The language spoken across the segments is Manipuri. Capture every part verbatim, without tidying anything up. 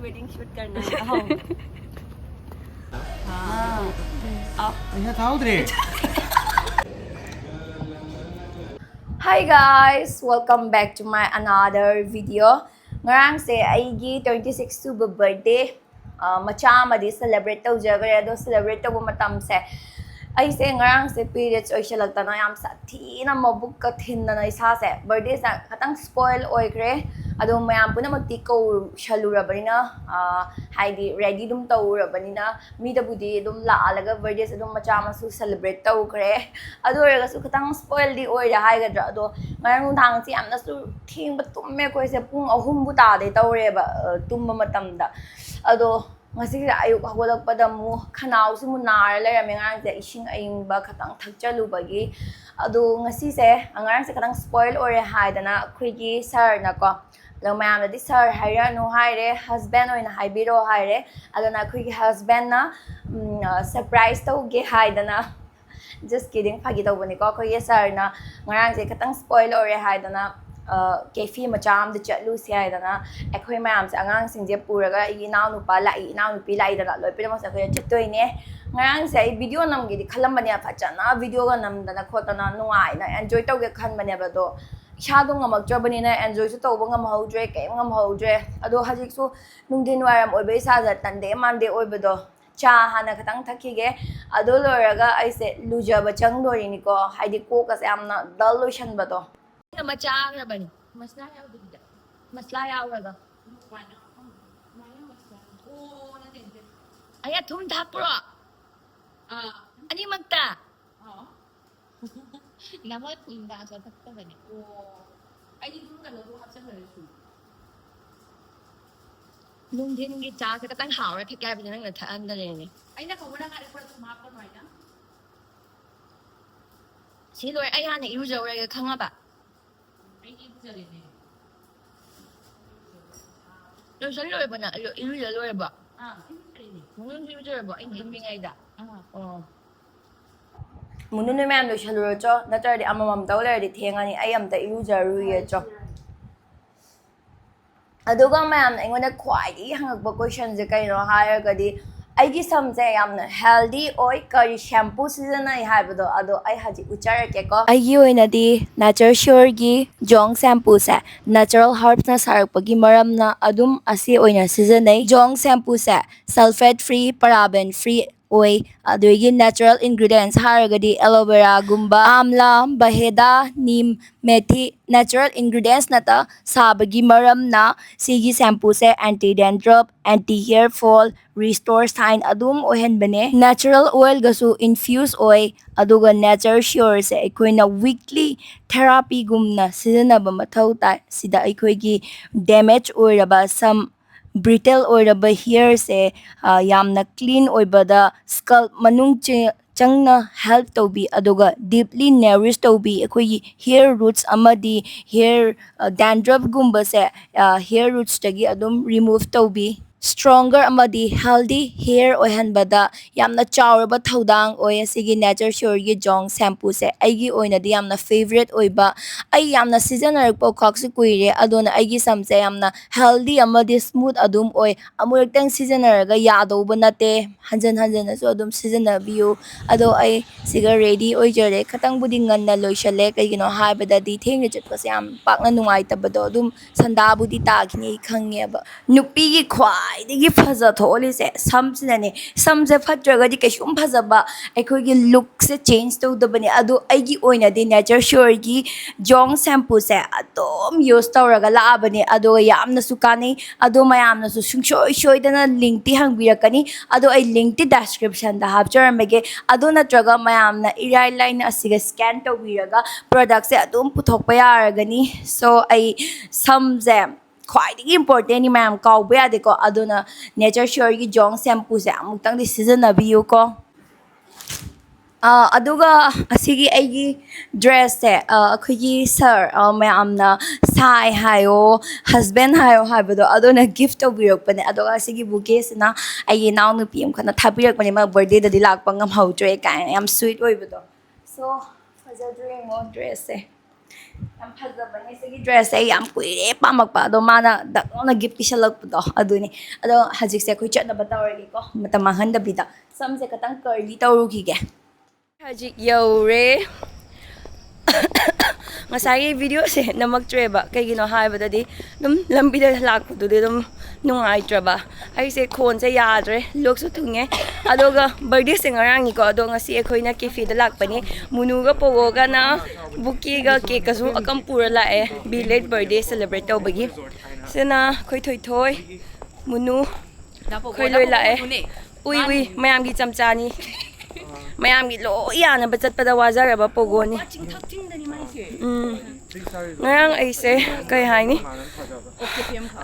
Wedding shoot करना है। आओ। ꯑꯩꯅ ꯊꯥꯍꯧꯗ꯭ꯔꯦ꯫ Hi guys, welcome back to my another video. ꯉꯔꯥꯡꯁꯦ ꯑꯩꯒꯤ twenty six ꯁꯨꯕ birthday, ꯑ, ꯃꯆꯥ ꯑꯃꯗꯤ celebrate ꯇꯧꯖꯈ꯭ꯔꯦ꯫ ꯑꯗꯣ celebrate ꯇꯧꯕ ꯃꯇꯝꯁꯦ ꯑꯩꯁꯦ ꯉꯔꯥꯡꯁꯦ periods ꯑꯣꯏꯁꯜꯂꯛꯇꯅ ꯌꯥꯝ ꯁꯥꯊꯤꯅ ꯃꯕꯨꯛꯀ ꯊꯤꯟꯗꯅ ꯏꯁꯥꯁꯦ birthdayꯁꯦ ꯈꯤꯇꯪ spoil ꯑꯣꯏꯈ꯭ꯔꯦ꯫ ꯑꯗꯣ ꯃꯌꯥꯝ ꯄꯨꯝꯅꯃꯛꯇꯤ ꯀꯧꯁꯜꯂꯨꯔꯕꯅꯤꯅ, ꯑ, ꯍꯥꯏꯗꯤ ready ꯑꯗꯨꯝ ꯇꯧꯔꯨꯔꯕꯅꯤꯅ ꯃꯤꯗꯕꯨꯗꯤ ꯑꯗꯨꯝ ꯂꯥꯛꯍꯜꯂꯒ birthdayꯁꯦ ꯑꯗꯨꯝ ꯃꯆꯥ ꯃꯁꯨ celebrate ꯇꯧꯈ꯭ꯔꯦ꯫ ꯑꯗꯨ ꯑꯣꯏꯔꯒꯁꯨ ꯈꯤꯇꯪ spoilꯗꯤ ꯑꯣꯏꯔꯦ ꯍꯥꯏꯒꯗ꯭ꯔꯥ꯫ ꯑꯗꯣ ꯉꯔꯥꯡ ꯅꯨꯡꯗꯥꯡꯁꯦ ꯌꯥꯝꯅꯁꯨ ꯊꯦꯡꯕ ꯇꯨꯝꯃꯦ ꯑꯩꯈꯣꯏꯁꯦ꯫ ꯄꯨꯡ ꯑꯍꯨꯝꯕꯨ ꯇꯥꯗꯦ ꯇꯧꯔꯦꯕ, ꯑ, ꯇꯨꯝꯕ ꯃꯇꯝꯗ꯫ ꯑꯗꯣ ꯉꯁꯤꯁꯦ ꯑꯌꯨꯛ ꯍꯧꯒꯠꯂꯛꯄꯗ ꯑꯃꯨꯛ ꯈꯅꯥꯎꯁꯤ ꯑꯃꯨꯛ ꯅꯥꯔ ꯂꯩꯔꯝꯃꯦ ꯉꯔꯥꯡꯁꯦ, ꯏꯁꯤꯡ ꯑꯏꯪꯕ ꯈꯤꯇꯪ ꯊꯛꯆꯜꯂꯨꯕꯒꯤ꯫ ꯑꯗꯣ ꯉꯁꯤꯁꯦ, ꯉꯔꯥꯡꯁꯦ ꯈꯤꯇꯪ spoil ꯑꯣꯏꯔꯦ ꯍꯥꯏꯗꯅ ꯑꯩꯈꯣꯏꯒꯤ sirꯅꯀꯣ, ꯑꯗꯣ ꯃꯌꯥꯝꯅꯗꯤ sir ꯍꯥꯏꯔꯅꯨ ꯍꯥꯏꯔꯦ, husband ꯑꯣꯏꯅ ꯍꯥꯏꯕꯤꯔꯣ ꯍꯥꯏꯔꯦ꯫ ꯑꯗꯨꯅ ꯑꯩꯈꯣꯏꯒꯤ husbandꯅ, ꯎꯝ, surprise ꯇꯧꯒꯦ ꯍꯥꯏꯗꯅ, just kidding, ꯐꯥꯒꯤ ꯇꯧꯕꯅꯤꯀꯣ꯫ ꯑꯩꯈꯣꯏꯒꯤ sirꯅ ꯉꯔꯥꯡꯁꯦ ꯈꯤꯇꯪ spoil ꯑꯣꯏꯔꯦ ꯍꯥꯏꯗꯅ, ꯑ, cafe ꯃꯆꯥ ꯑꯃꯗ ꯆꯠꯂꯨꯁꯦ ꯍꯥꯏꯗꯅ ꯑꯩꯈꯣꯏ ꯃꯌꯥꯝꯁꯦ, ꯑꯉꯥꯡꯁꯤꯡꯁꯦ ꯄꯨꯔꯒ, ꯑꯩꯒꯤ ꯏꯅꯥꯎꯅꯨꯄꯥ ꯂꯥꯛꯏ, ꯏꯅꯥꯎꯅꯨꯄꯤ ꯂꯥꯛꯏꯗꯅ, ꯂꯣꯏ ꯄꯨꯝꯅꯃꯛꯁꯦ ꯑꯩꯈꯣꯏ ꯆꯠꯇꯣꯏꯅꯦ꯫ ꯉꯔꯥꯡꯁꯦ ꯑꯩ video ꯅꯝꯒꯦꯗꯤ ꯈꯜꯂꯝꯕꯅꯦ, ꯐꯖꯅ videoꯒ ꯅꯝꯗꯅ ꯈꯣꯠꯇꯅ ꯅꯨꯡꯉꯥꯏꯅ enjoy ꯇꯧꯒꯦ ꯈꯟꯕꯅꯦꯕ꯫ ꯑꯗꯣ ꯏꯁꯥꯗꯣ ꯉꯝꯃꯛꯇ꯭ꯔꯕꯅꯤꯅ enjoyꯁꯨ ꯇꯧꯕ ꯉꯝꯍꯧꯗ꯭ꯔꯦ, ꯀꯩꯝ ꯉꯝꯍꯧꯗ꯭ꯔꯦ꯫ ꯑꯗꯣ ꯍꯧꯖꯤꯛꯁꯨ ꯅꯨꯡꯊꯤꯟ ꯋꯥꯏꯔꯝ ꯑꯣꯏꯕ ꯏꯁꯥꯁꯦ ꯇꯟꯗꯦ ꯃꯥꯟꯗꯦ ꯑꯣꯏꯕꯗꯣ꯫ ꯆꯥ ꯍꯥꯟꯅ ꯈꯤꯇꯪ ꯊꯛꯈꯤꯒꯦ꯫ ꯑꯗꯨ ꯂꯣꯏꯔꯒ ꯑꯩꯁꯦ ꯂꯨꯖꯕ ꯆꯪꯗꯣꯔꯤꯅꯤꯀꯣ, ꯍꯥꯏꯗꯤ ꯀꯣꯛꯀꯁꯦ ꯌꯥꯝꯅ dull ꯑꯣꯏꯁꯟꯕꯗꯣ꯫ ꯑꯩꯅ ꯃꯆꯥ ꯍꯥꯏꯔꯕꯅꯤ, ꯃꯁꯂꯥ ꯌꯥꯎꯗꯕꯤꯗ, ꯃꯁꯂꯥ ꯌꯥꯎꯔꯒ꯫ ꯑꯩ ꯑꯊꯨꯝ ꯊꯥꯛꯄ꯭ꯔꯣ? ꯑꯅꯤꯃꯛꯇ? ꯅꯃꯣꯏ ꯊꯨꯝꯒ ꯆꯥꯊꯣꯛꯇꯕꯅꯦ꯫ ꯑꯣ, ꯑꯩꯗꯤ ꯑꯗꯨꯝ ꯀꯩꯅꯣꯗꯣ ꯍꯥꯞꯆꯜꯂꯔꯁꯨ꯫ ꯅꯨꯡꯊꯤꯟꯒꯤ ꯆꯥꯁꯦ ꯈꯤꯇꯪ ꯍꯥꯎꯔ ꯊꯛꯀꯦ ꯍꯥꯏꯕꯗꯤ ꯅꯪꯅ ꯊꯛꯍꯟꯗꯔꯦꯅꯦ꯫ ꯑꯩꯅ ꯀꯧꯕ ꯅꯪ ꯉꯥꯏꯔꯦ ꯄꯨꯔꯥ ꯊꯨꯝ ꯍꯥꯞꯄ ꯑꯗꯨꯃꯥꯏꯅ꯫ ꯁꯤ ꯂꯣꯏꯔꯦ, ꯑꯩ ꯍꯥꯟꯅ ꯏꯔꯨꯖꯧꯔꯒꯦ ꯈꯪꯉꯕ? ꯑꯩꯗꯤ ꯏꯔꯨꯖꯔꯦꯅꯦ꯫ ꯂꯣꯏꯁꯟ ꯂꯣꯏꯔꯕꯣ ꯅꯪ? ꯏꯔꯨ-, ꯏꯔꯨꯖ ꯂꯣꯏꯔꯕꯣ? ꯑꯥ, ꯏꯔꯨꯖꯔꯦꯅꯦ꯫ ꯃꯅꯨꯡꯁꯨ ꯏꯔꯨꯖꯔꯕꯣ? ꯑꯩꯅ ꯏꯪꯉꯤꯉꯩꯗ? ꯑꯥ꯫ ꯑꯣ꯫ ꯃꯨꯅꯨ, ꯅꯣꯏ ꯃꯌꯥꯝ ꯂꯣꯏꯁꯜꯂꯨꯔꯣ ꯆꯣ, ꯅꯠꯇ꯭ꯔꯗꯤ ꯑꯃꯃꯝ ꯇꯧ ꯂꯩꯔꯗꯤ ꯊꯦꯡꯉꯅꯤ꯫ ꯑꯩ ꯑꯝꯇ ꯏꯔꯨꯖꯔꯨꯏꯌꯦ ꯆꯣ꯫ ꯑꯗꯨꯒ ꯃꯌꯥꯝꯅ ꯑꯩꯉꯣꯟꯗ ꯈ꯭ꯋꯥꯏꯗꯒꯤ ꯍꯪꯉꯛꯄ ꯀꯣꯏꯁꯟꯁꯦ ꯀꯩꯅꯣ ꯍꯥꯏꯔꯒꯗꯤ, ꯑꯩꯒꯤ ꯁꯝꯁꯦ ꯌꯥꯝꯅ ꯍꯦꯜꯗꯤ ꯑꯣꯏ, ꯀꯔꯤ ꯁꯦꯝꯄꯨ ꯁꯤꯖꯤꯟꯅꯩ ꯍꯥꯏꯕꯗꯣ, ꯑꯗꯣ ꯑꯩ ꯍꯧꯖꯤꯛ ꯎꯠꯆꯔꯛꯀꯦꯀꯣ꯫ ꯑꯩꯒꯤ ꯑꯣꯏꯅꯗꯤ ꯅꯦꯆꯔ ꯁ꯭ꯌꯣꯔꯒꯤ ꯖꯣꯡ ꯁꯦꯝꯄꯨꯁꯦ ꯅꯦꯆꯔꯦꯜ ꯍꯔꯕꯁꯅ ꯁꯥꯔꯛꯄꯒꯤ ꯃꯔꯝꯅ ꯑꯗꯨꯝ ꯑꯁꯤ ꯑꯣꯏꯅ ꯁꯤꯖꯤꯟꯅꯩ꯫ ꯖꯣꯡ ꯁꯦꯝꯄꯨꯁꯦ ꯁꯜꯐꯦꯠ ꯐ꯭ꯔꯤ, ꯄꯔꯥꯕꯦꯟ ꯐ꯭ꯔꯤ ꯑꯣꯏ꯫ ꯑꯗꯨꯗꯒꯤ ꯅꯦꯆꯔꯦꯜ ꯏꯟꯒ꯭ꯔꯤꯗꯤꯌꯦꯟꯁ ꯍꯥꯏꯔꯒꯗꯤ ꯑꯦꯂꯣꯚꯦꯔꯥꯒꯨꯝꯕ, ꯑꯥꯝꯂꯥ, ꯕꯍꯦꯗꯥ, ꯅꯤꯝ, ꯃꯦꯊꯤ, ꯅꯦꯆꯔꯦꯜ ꯏꯟꯒ꯭ꯔꯤꯗꯤꯌꯦꯟꯁ ꯉꯥꯛꯇ ꯁꯥꯕꯒꯤ ꯃꯔꯝꯅ ꯁꯤꯒꯤ ꯁꯦꯝꯄꯨꯁꯦ ꯑꯦꯟꯇꯤ ꯗꯦꯟꯗ꯭ꯔꯞ, ꯑꯦꯟꯇꯤ ꯍꯤꯌꯔ ꯐꯣꯜ, ꯔꯤꯁꯇꯣꯔ ꯁꯥꯏꯟ ꯑꯗꯨꯝ ꯑꯣꯏꯍꯟꯕꯅꯦ꯫ ꯅꯦꯆꯔꯦꯜ ꯑꯣꯏꯜꯒꯁꯨ ꯏꯟꯐ꯭ꯌꯨꯁ ꯑꯣꯏ꯫ ꯑꯗꯨꯒ ꯅꯦꯆꯔ ꯁ꯭ꯌꯣꯔꯁꯦ ꯑꯩꯈꯣꯏꯅ ꯋꯤꯛꯂꯤ ꯊꯦꯔꯥꯄꯤꯒꯨꯝꯅ ꯁꯤꯖꯤꯟꯅꯕ ꯃꯊꯧ ꯇꯥꯏ꯫ ꯁꯤꯗ ꯑꯩꯈꯣꯏꯒꯤ ꯗꯦꯃꯦꯖ ꯑꯣꯏꯔꯕ ꯁꯝ, ꯕ꯭ꯔꯤꯇꯜ ꯑꯣꯏꯔꯕ ꯍꯤꯌꯔꯁꯦ ꯌꯥꯝꯅ ꯀ꯭ꯂꯤꯟ ꯑꯣꯏꯕꯗ ꯁ꯭ꯀꯜꯞ ꯃꯅꯨꯡ ꯆꯦ- ꯆꯪꯅ ꯍꯦꯜꯞ ꯇꯧꯕꯤ, ꯑꯗꯨꯒ ꯗꯤꯞꯂꯤ ꯅꯔꯤꯁ ꯇꯧꯕꯤ꯫ ꯑꯩꯈꯣꯏꯒꯤ ꯍꯤꯌꯔ ꯔꯨꯠꯁ ꯑꯃꯗꯤ ꯍꯤꯌꯔ ꯗꯦꯟꯗ꯭ꯔꯞꯒꯨꯝꯕꯁꯦ ꯍꯤꯌꯔ ꯔꯨꯠꯁꯇꯒꯤ ꯑꯗꯨꯝ ꯔꯤꯃꯨꯚ ꯇꯧꯕꯤ꯫ ꯁ꯭ꯇ꯭ꯔꯣꯡꯒꯔ ꯑꯃꯗꯤ ꯍꯦꯜꯗꯤ ꯍꯤꯌꯔ ꯑꯣꯏꯍꯟꯕꯗ ꯌꯥꯝꯅ ꯆꯥꯎꯔꯕ ꯊꯧꯗꯥꯡ ꯑꯣꯏ ꯑꯁꯤꯒꯤ ꯅꯦꯆꯔ ꯁ꯭ꯌꯣꯔꯒꯤ ꯖꯣꯡ ꯁꯦꯝꯄꯨꯁꯦ꯫ ꯑꯩꯒꯤ ꯑꯣꯏꯅꯗꯤ ꯌꯥꯝꯅ ꯐꯦꯕꯔꯦꯠ ꯑꯣꯏꯕ, ꯑꯩ ꯌꯥꯝꯅ ꯁꯤꯖꯤꯟꯅꯔꯛꯄ ꯈꯥꯛꯁꯨ ꯀꯨꯏꯔꯦ꯫ ꯑꯗꯨꯅ ꯑꯩꯒꯤ ꯁꯝꯁꯦ ꯌꯥꯝꯅ ꯍꯦꯜꯗꯤ ꯑꯃꯗꯤ ꯁ꯭ꯃꯨꯠ ꯑꯗꯨꯝ ꯑꯣꯏ꯫ ꯑꯃꯨꯔꯛꯇꯪ ꯁꯤꯖꯤꯟꯅꯔꯒ ꯌꯥꯗꯧꯕ ꯅꯠꯇꯦ, ꯍꯟꯖꯟ ꯍꯟꯖꯟꯅꯁꯨ ꯑꯗꯨꯝ ꯁꯤꯖꯤꯟꯅꯕꯤꯌꯨ꯫ ꯑꯗꯣ ꯑꯩ ꯁꯤꯒ ꯔꯦꯗꯤ ꯑꯣꯏꯖꯔꯦ꯫ ꯈꯇꯪꯕꯨꯗꯤ ꯉꯟꯅ ꯂꯣꯏꯁꯜꯂꯦ, ꯀꯩꯒꯤꯅꯣ ꯍꯥꯏꯕꯗꯗꯤ ꯊꯦꯡꯅ ꯆꯠꯄꯁꯦ ꯌꯥꯝ ꯄꯥꯛꯅ ꯅꯨꯡꯉꯥꯏꯇꯕꯗꯣ, ꯑꯗꯨꯝ ꯁꯟꯗꯥꯕꯨꯗꯤ ꯇꯥꯈꯤꯅꯤ ꯑꯩ ꯈꯪꯉꯦꯕ꯫ ꯅꯨꯄꯤꯒꯤ ꯈ꯭ꯋꯥꯏꯗꯒꯤ ꯐꯖ ꯊꯣꯛꯍꯜꯂꯤꯁꯦ ꯁꯝꯁꯤꯅꯅꯦ꯫ ꯁꯝꯁꯦ ꯐꯠꯇ꯭ꯔꯒꯗꯤ ꯀꯩꯁꯨꯝ ꯐꯖꯕ ꯑꯩꯈꯣꯏꯒꯤ ꯂꯨꯛꯁꯦ ꯆꯦꯟꯖ ꯇꯧꯗꯕꯅꯦ꯫ ꯑꯗꯣ ꯑꯩꯒꯤ ꯑꯣꯏꯅꯗꯤ ꯅꯦꯆꯔ ꯁ꯭ꯌꯣꯔꯒꯤ ꯖꯣꯡ ꯁꯦꯝꯄꯨꯁꯦ ꯑꯗꯨꯝ ꯌꯨꯁ ꯇꯧꯔꯒ ꯂꯥꯛꯑꯕꯅꯦ, ꯑꯗꯨꯒ ꯌꯥꯝꯅꯁꯨ ꯀꯥꯟꯅꯩ꯫ ꯑꯗꯣ ꯃꯌꯥꯝꯅꯁꯨ ꯁꯨꯡꯁꯣꯏ ꯁꯣꯏꯗꯅ ꯂꯤꯡꯛꯇꯤ ꯍꯪꯕꯤꯔꯛꯀꯅꯤ, ꯑꯗꯣ ꯑꯩ ꯂꯤꯡꯛꯇꯤ ꯗꯦꯁꯀ꯭ꯔꯤꯞꯁꯟꯗ ꯍꯥꯞꯆꯔꯝꯃꯒꯦ꯫ ꯑꯗꯨ ꯅꯠꯇ꯭ꯔꯒ ꯃꯌꯥꯝꯅ ꯏꯔꯥꯏ ꯂꯥꯏꯅ ꯑꯁꯤꯒ ꯁ꯭ꯀꯦꯟ ꯇꯧꯕꯤꯔꯒ ꯄ꯭ꯔꯣꯗꯛꯁꯦ ꯑꯗꯨꯝ ꯄꯨꯊꯣꯛꯄ ꯌꯥꯔꯒꯅꯤ꯫ ꯁꯣ ꯑꯩ ꯁꯝꯁꯦ ꯈ꯭ꯋꯥꯏꯗꯒꯤ ꯏꯝꯄꯣꯔꯇꯦꯟꯅꯤ ꯃꯌꯥꯝ, ꯀꯥꯎꯕ ꯌꯥꯗꯦꯀꯣ꯫ ꯑꯗꯨꯅ ꯅꯦꯆꯔ ꯁ꯭ꯌꯣꯔꯒꯤ ꯖꯣꯡ ꯁꯦꯝꯄꯨꯁꯦ ꯑꯃꯨꯛꯇꯪꯗꯤ ꯁꯤꯖꯤꯟꯅꯕꯤꯌꯨꯀꯣ꯫ ꯑꯥ, ꯑꯗꯨꯒ ꯑꯁꯤꯒꯤ ꯑꯩꯒꯤ ꯗ꯭ꯔꯦꯁꯁꯦ, ꯑꯥ, ꯑꯩꯈꯣꯏꯒꯤ ꯁꯥꯔ, ꯑꯥ, ꯃꯌꯥꯝꯅ ꯁꯥꯏ ꯍꯥꯏꯌꯣ, ꯍꯁꯕꯦꯟ ꯍꯥꯏꯌꯣ ꯍꯥꯏꯕꯗꯣ, ꯑꯗꯨꯅ ꯒꯤꯐ ꯇꯧꯕꯤꯔꯛꯄꯅꯦ꯫ ꯑꯗꯨꯒ ꯑꯁꯤꯒꯤ ꯕꯨꯀꯦꯁꯤꯅ ꯑꯩꯒꯤ ꯏꯅꯥꯎꯅꯨꯄꯤ ꯑꯃꯈꯛꯅ ꯊꯥꯕꯤꯔꯛꯄꯅꯦ, ꯃꯥ ꯕꯔꯊꯗꯦꯗꯗꯤ ꯂꯥꯛꯄ ꯉꯝꯍꯧꯗ꯭ꯔꯦ ꯀꯥꯏꯅ, ꯌꯥꯝ ꯁ꯭ꯋꯤꯠ ꯑꯣꯏꯕꯗꯣ꯫ ꯁꯣ ꯐꯖꯗ꯭ꯔꯣ ꯌꯦꯡꯉꯣ ꯗ꯭ꯔꯦꯁꯁꯦ꯫ ꯌꯥꯝ ꯐꯖꯕꯅꯦ ꯁꯤꯒꯤ dress ꯁꯦ, ꯑꯩ ꯌꯥꯝ ꯀꯨꯏꯔꯦ ꯄꯥꯝꯃꯛꯄ, ꯑꯗꯣ ꯃꯥꯅ ꯗꯛ ꯂꯥꯎꯅ gift ꯄꯤꯁꯜꯂꯛꯄꯗꯣ ꯑꯗꯨꯅꯤ꯫ ꯑꯗꯣ ꯍꯧꯖꯤꯛꯁꯦ ꯑꯩꯈꯣꯏ ꯆꯠꯅꯕ ꯇꯧꯔꯒꯦꯀꯣ, ꯃꯇꯝ ꯃꯥꯡꯍꯟꯗꯕꯤꯗ꯫ ꯁꯝꯁꯦ ꯈꯇꯪ curly ꯇꯧꯔꯨꯈꯤꯒꯦ꯫ ꯍꯧꯖꯤꯛ ꯌꯧꯔꯦ꯫ ꯉꯁꯥꯏꯒꯤ video ꯁꯦ ꯅꯝꯃꯛꯇ꯭ꯔꯦꯕ, ꯀꯩꯒꯤꯅꯣ ꯍꯥꯏꯕꯗꯗꯤ ꯑꯗꯨꯝ ꯂꯝꯕꯤꯗ ꯂꯥꯛꯄꯗꯨꯗꯤ ꯑꯗꯨꯝ ꯅꯨꯡꯉꯥꯏꯇ꯭ꯔꯕ꯫ ꯑꯩꯁꯦ ꯈꯣꯟꯁꯦ ꯌꯥꯗ꯭ꯔꯦ, ꯂꯣꯛꯁꯨ ꯊꯨꯡꯉꯦ꯫ ꯑꯗꯨꯒ birthday ꯁꯦ ꯉꯔꯥꯡꯅꯤꯀꯣ, ꯑꯗꯣ ꯉꯁꯤ ꯑꯩꯈꯣꯏꯅ cafe ꯗ ꯂꯥꯛꯄꯅꯤ꯫ ꯃꯨꯅꯨꯒ ꯄꯣꯒꯣꯒꯅ bouquet ꯒ cake ꯀꯁꯨ ꯑꯀꯝ ꯄꯨꯔ ꯂꯥꯛꯑꯦ, belated birthday celebrate ꯇꯧꯕꯒꯤ꯫ ꯁꯤꯅ ꯑꯩꯈꯣꯏ ꯊꯣꯏꯊꯣꯏ, ꯃꯨꯅꯨ, ꯑꯩꯈꯣꯏ ꯂꯣꯏ ꯂꯥꯛꯑꯦ꯫ ꯎꯏ ꯎꯏ, ꯃꯌꯥꯝꯒꯤ ꯆꯝꯆꯥꯅꯤ꯫ ꯃꯌꯥꯝꯒꯤ ꯂꯣꯏ ꯌꯥꯅꯕ ꯆꯠꯄꯗ ꯋꯥꯖꯔꯕ ꯄꯣꯒꯣꯅꯤ꯫ ꯎꯝ꯫ ꯉꯔꯥꯡ ꯑꯩꯁꯦ, ꯀꯩ ꯍꯥꯏꯅꯤ,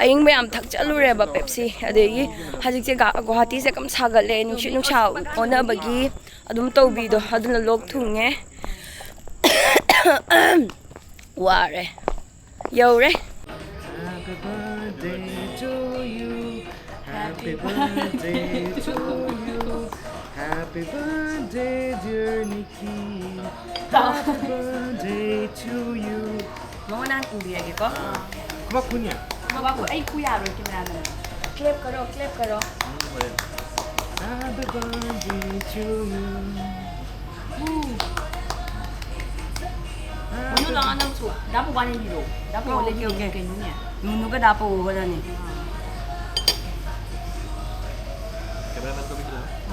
ꯑꯏꯪꯕ ꯌꯥꯝ ꯊꯛꯆꯜꯂꯨꯔꯦꯕ, Pepsi꯫ ꯑꯗꯒꯤ ꯍꯧꯖꯤꯛꯁꯦ ꯒꯥ-, ꯒꯨꯋꯥꯍꯥꯇꯤꯁꯦ ꯀꯝ ꯁꯥꯒꯠꯂꯦ, ꯅꯨꯡꯁꯤꯠ ꯅꯨꯡꯁꯥ ꯑꯣꯟꯅꯕꯒꯤ ꯑꯗꯨꯝ ꯇꯧꯕꯤꯗꯣ, ꯑꯗꯨꯅ ꯂꯣꯛ ꯊꯨꯡꯉꯦ꯫ ꯋꯥꯔꯦ꯫ ꯌꯧꯔꯦ꯫ Happy birthday to you. Happy birthday to you. Happy birthday, dear Nikki. Happy birthday to you. ꯃꯉꯣꯟꯗ ꯍꯥꯟꯅ ꯄꯨꯕꯤꯔꯒꯦꯀꯣ꯫ ꯈꯨꯕꯥꯛ ꯈꯨꯅꯤ? ꯈꯨꯕꯥꯛ ꯈꯨ-, ꯑꯩ ꯈꯨ ꯌꯥꯔꯣꯏ, camera man꯫ Clap ꯀꯔꯣ, clap ꯀꯔꯣ꯫ Happy birthday to you. ꯃꯅꯨ ꯂꯥꯛꯑꯣ, ꯅꯪꯁꯨ꯫ ꯗꯥ ꯄꯨꯕꯥꯅ ꯏꯜꯂꯤꯔꯣ? ꯗꯥ ꯄꯨꯕꯥ ꯑꯣꯀꯦ, ꯂꯩꯕꯤꯔꯣ, ꯑꯣꯀꯦ꯫ ꯀꯩꯅꯣꯅꯦ? ꯅꯨꯅꯨꯒ ꯗꯥ ꯄꯨꯕꯒꯗꯅꯦ꯫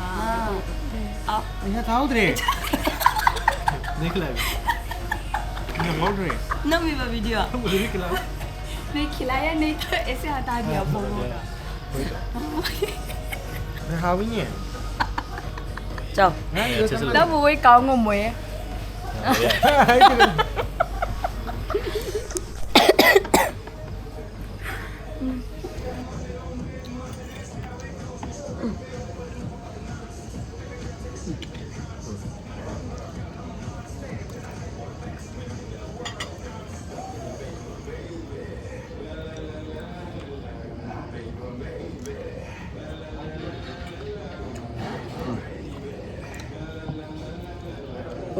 ꯑꯥ꯫ ꯑꯥ꯫ ꯄꯩꯁꯥ ꯊꯥꯍꯧꯗ꯭ꯔꯦ꯫ ꯅꯪ ꯈꯨꯠꯂꯥꯏ꯫ ꯅꯪ ꯂꯧꯗ꯭ꯔꯦ꯫ ꯅꯝꯃꯤꯕ video꯫ ꯅꯪ ꯈꯨꯠꯂꯥꯏ꯫ नहीं खिलाया नहीं तो ऐसे हटा दिया पोगो का। ꯍꯣꯏ꯫ ꯍꯥꯎꯋꯤꯅꯦ꯫ ꯆꯥꯎ꯫ ꯅꯪ ꯅꯪꯕꯨ ꯍꯣꯏ ꯀꯥꯎ ꯉꯝꯃꯣꯏꯌꯦ꯫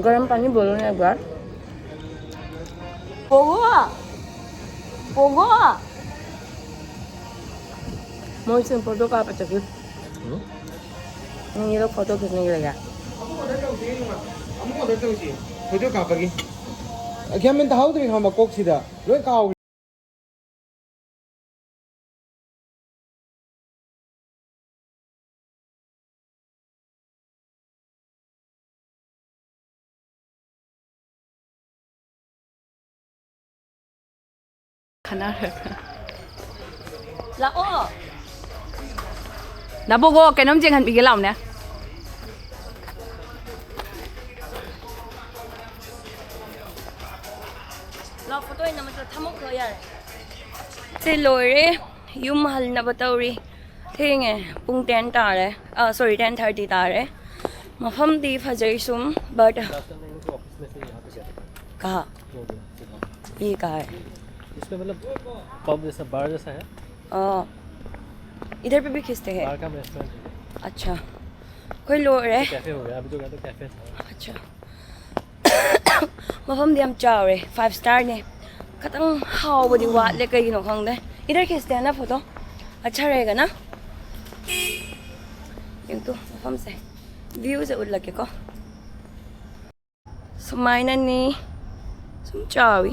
गरम पानी बोलो ना एक बार। ꯄꯣꯡꯉꯣ꯫ ꯃꯣꯏꯁꯨ ꯐꯣꯇꯣ ꯀꯥꯞꯄ ꯆꯠꯈꯤ꯫ ꯎꯝ? ꯅꯪꯒꯤꯗꯣ ꯐꯣꯇꯣ ꯈꯤꯇꯪ ꯂꯩꯒꯦ꯫ ꯑꯃꯨꯛ ꯑꯣꯗꯔ ꯇꯧꯁꯤ, ꯑꯃꯨꯛ ꯑꯣꯗꯔ ꯇꯧꯁꯤ꯫ ꯐꯣꯇꯣ ꯀꯥꯞꯄꯒꯤ꯫ ꯒ꯭ꯌꯥꯟ ꯃꯦꯟ ꯇꯥꯍꯧꯗ꯭ꯔꯦ ꯈꯪꯕ, ꯀꯣꯛꯁꯤꯗ ꯂꯣꯏ ꯀꯥꯎꯈ꯭ꯔꯦ꯫ ꯈꯟꯅꯔꯒ꯫ ꯂꯥꯛꯑꯣ꯫ ꯅꯕꯣꯛꯒꯣ, ꯀꯩꯅꯣꯝ ꯌꯦꯡꯍꯟꯕꯤꯒꯦ ꯂꯥꯛꯑꯣꯅꯦ꯫ ꯂꯥꯛꯑꯣ, ꯐꯣꯇꯣ ꯑꯣꯏꯅ ꯅꯝꯃꯁꯦ, ꯊꯝꯃꯣ, ꯈꯔ ꯌꯥꯔꯦ꯫ ꯁꯤ ꯂꯣꯏꯔꯦ, ꯌꯨꯝ ꯍꯜꯅꯕ ꯇꯧꯔꯤ꯫ ꯊꯦꯡꯉꯦ, ꯄꯨꯡ ten ꯇꯥꯔꯦ꯫ ꯑ, sorry, ten thirty ꯇꯥꯔꯦ꯫ ꯃꯐꯝꯗꯤ ꯐꯖꯩ ꯁꯨꯝ, but ꯀꯍꯥ? ये कहाँ है? इसमें मतलब पब जैसा, बार जैसा है। अ, इधर पे भी खींचते हैं। बार का रेस्टोरेंट है। अच्छा, कोई लो रहे। कैफे हो गया, अभी तो क्या तो कैफे था। अच्छा। ꯃꯐꯝꯗꯤ ꯌꯥꯝ ꯆꯥꯎꯔꯦ, five starꯅꯦ꯫ ꯈꯤꯇꯪ ꯍꯥꯎꯕꯗꯤ ꯋꯥꯠꯂꯦ, ꯀꯩꯒꯤꯅꯣ ꯈꯪꯗꯦ꯫ इधर खींचते हैं ना फोटो, अच्छा रहेगा ना? ꯌꯦꯡꯉꯨ ꯃꯐꯝꯁꯦ, viewꯁꯦ ꯎꯠꯂꯛꯀꯦꯀꯣ꯫ ꯁꯨꯃꯥꯏꯅꯅꯤ꯫ ꯁꯨꯝ ꯆꯥꯎꯋꯤ꯫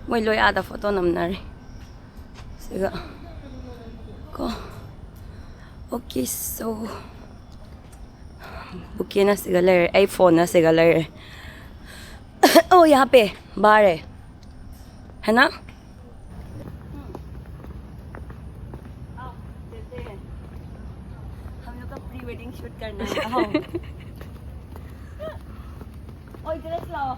ꯃꯣꯏ ꯂꯣꯏ ꯑꯥꯗ ꯐꯣꯇꯣ ꯅꯝꯅꯔꯦ꯫ ꯁꯤꯒ ꯀꯣ꯫ Okay, so ꯕꯨꯀꯦꯅ ꯁꯤꯒ ꯂꯩꯔꯦ, ꯑꯩ ꯐꯣꯟꯅ ꯁꯤꯒ ꯂꯩꯔꯦ꯫ ओ, यहाँ पे बार है, है ना? आओ, चलते हैं। हम लोग का प्री वेडिंग शूट करना है। आओ। ओए, ड्रेस लाओ।